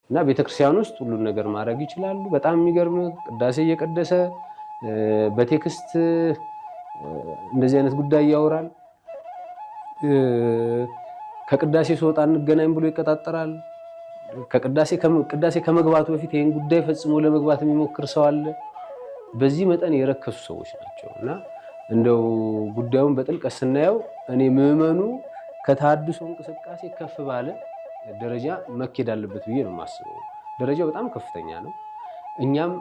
እና ቤተክርስቲያን ውስጥ ሁሉን ነገር ማድረግ ይችላሉ። በጣም የሚገርም ቅዳሴ እየቀደሰ በ text እንደዚህ አይነት ጉዳይ ያወራል። ከቅዳሴ ስወጣ እንገናኝ ብሎ ይቀጣጠራል። ከቅዳሴ ቅዳሴ ከመግባቱ በፊት ይህን ጉዳይ ፈጽሞ ለመግባት የሚሞክር ሰው አለ። በዚህ መጠን የረከሱ ሰዎች ናቸው እና እንደው ጉዳዩን በጥልቀት ስናየው እኔ ምዕመኑ ከተሃድሶ እንቅስቃሴ ከፍ ባለ ደረጃ መኬድ አለበት ብዬ ነው የማስበው። ደረጃው በጣም ከፍተኛ ነው። እኛም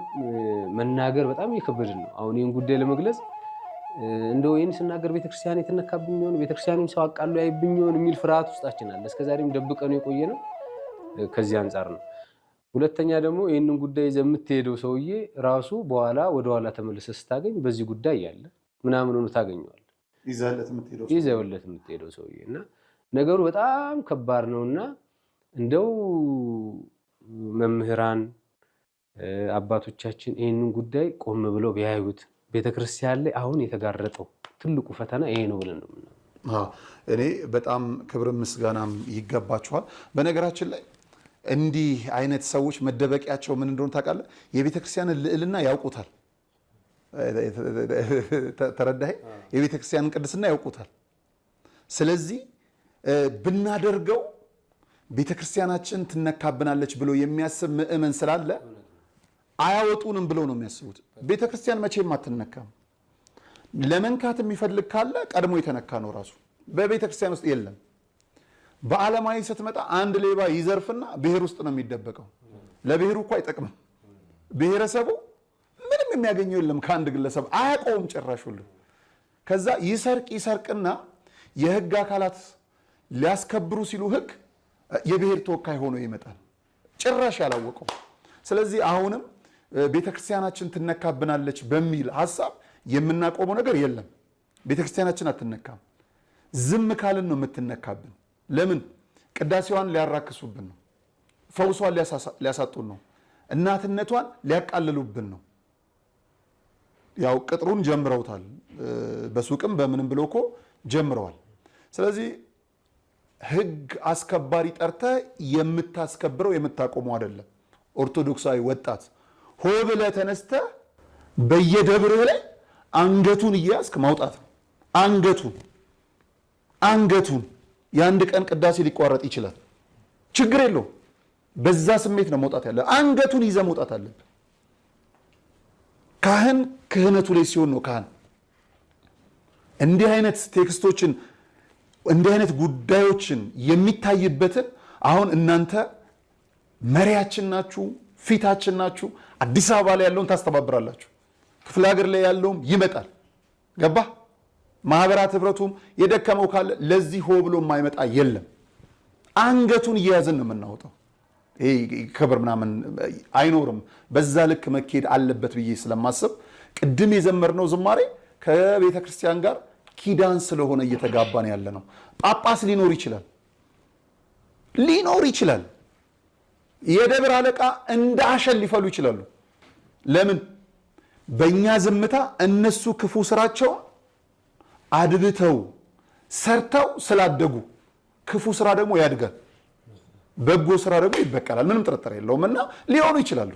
መናገር በጣም እየከበድን ነው። አሁን ይህን ጉዳይ ለመግለጽ እንደው ይህን ስናገር ቤተክርስቲያን የተነካብኝ ይሆን፣ ቤተክርስቲያንን ሰው አቃሉ ያይብኝ ይሆን የሚል ፍርሃት ውስጣችን አለ። እስከዛሬም ደብቀን የቆየ ነው። ከዚህ አንጻር ነው። ሁለተኛ ደግሞ ይህንን ጉዳይ ይዘህ የምትሄደው ሰውዬ ራሱ በኋላ ወደኋላ ተመልሰህ ስታገኝ በዚህ ጉዳይ ያለ ምናምን ሆኖ ታገኘዋለህ። ይዘህለት የምትሄደው ሰውዬ እና ነገሩ በጣም ከባድ ነውና እንደው መምህራን አባቶቻችን ይህንን ጉዳይ ቆም ብለው ቢያዩት፣ ቤተክርስቲያን ላይ አሁን የተጋረጠው ትልቁ ፈተና ይሄ ነው ብለን ነው የምናምነው። እኔ በጣም ክብር ምስጋናም ይገባችኋል። በነገራችን ላይ እንዲህ አይነት ሰዎች መደበቂያቸው ምን እንደሆነ ታውቃለህ? የቤተክርስቲያንን ልዕልና ያውቁታል። ተረዳኸኝ? የቤተክርስቲያንን ቅድስና ያውቁታል። ስለዚህ ብናደርገው ቤተክርስቲያናችን ትነካብናለች ብሎ የሚያስብ ምእመን ስላለ አያወጡንም ብለው ነው የሚያስቡት። ቤተክርስቲያን መቼም አትነካም። ለመንካት የሚፈልግ ካለ ቀድሞ የተነካ ነው ራሱ። በቤተክርስቲያን ውስጥ የለም። በዓለማዊ ስትመጣ አንድ ሌባ ይዘርፍና ብሔር ውስጥ ነው የሚደበቀው። ለብሔሩ እኮ አይጠቅምም። ብሔረሰቡ ምንም የሚያገኘው የለም ከአንድ ግለሰብ አያውቀውም ጭራሽ ሁሉ። ከዛ ይሰርቅ ይሰርቅና የህግ አካላት ሊያስከብሩ ሲሉ ህግ የብሔር ተወካይ ሆኖ ይመጣል፣ ጭራሽ ያላወቀው። ስለዚህ አሁንም ቤተክርስቲያናችን ትነካብናለች በሚል ሀሳብ የምናቆመው ነገር የለም። ቤተክርስቲያናችን አትነካም። ዝም ካልን ነው የምትነካብን። ለምን? ቅዳሴዋን ሊያራክሱብን ነው። ፈውሷን ሊያሳጡን ነው። እናትነቷን ሊያቃልሉብን ነው። ያው ቅጥሩን ጀምረውታል። በሱቅም በምንም ብሎ እኮ ጀምረዋል። ስለዚህ ህግ አስከባሪ ጠርተህ የምታስከብረው የምታቆመው አይደለም። ኦርቶዶክሳዊ ወጣት ሆ ብለህ ተነስተህ በየደብርህ ላይ አንገቱን እያያዝክ ማውጣት ነው። አንገቱን አንገቱን የአንድ ቀን ቅዳሴ ሊቋረጥ ይችላል። ችግር የለውም። በዛ ስሜት ነው መውጣት ያለ። አንገቱን ይዘህ መውጣት አለብህ። ካህን ክህነቱ ላይ ሲሆን ነው ካህን እንዲህ አይነት text ኦችን፣ እንዲህ አይነት ጉዳዮችን የሚታይበትን። አሁን እናንተ መሪያችን ናችሁ፣ ፊታችን ናችሁ። አዲስ አበባ ላይ ያለውን ታስተባብራላችሁ። ክፍለ ሀገር ላይ ያለውም ይመጣል። ገባ? ማህበራት ህብረቱም የደከመው ካለ ለዚህ ሆ ብሎ የማይመጣ የለም። አንገቱን እየያዝን ነው የምናወጣው። ይሄ ክብር ምናምን አይኖርም። በዛ ልክ መካሄድ አለበት ብዬ ስለማስብ ቅድም የዘመርነው ዝማሬ ከቤተ ክርስቲያን ጋር ኪዳን ስለሆነ እየተጋባን ያለ ነው። ጳጳስ ሊኖር ይችላል፣ ሊኖር ይችላል። የደብር አለቃ እንደ አሸን ሊፈሉ ይችላሉ። ለምን? በእኛ ዝምታ እነሱ ክፉ ስራቸውን አድብተው ሰርተው ስላደጉ፣ ክፉ ስራ ደግሞ ያድጋል፣ በጎ ስራ ደግሞ ይበቀላል። ምንም ጥርጥር የለውም። እና ሊሆኑ ይችላሉ።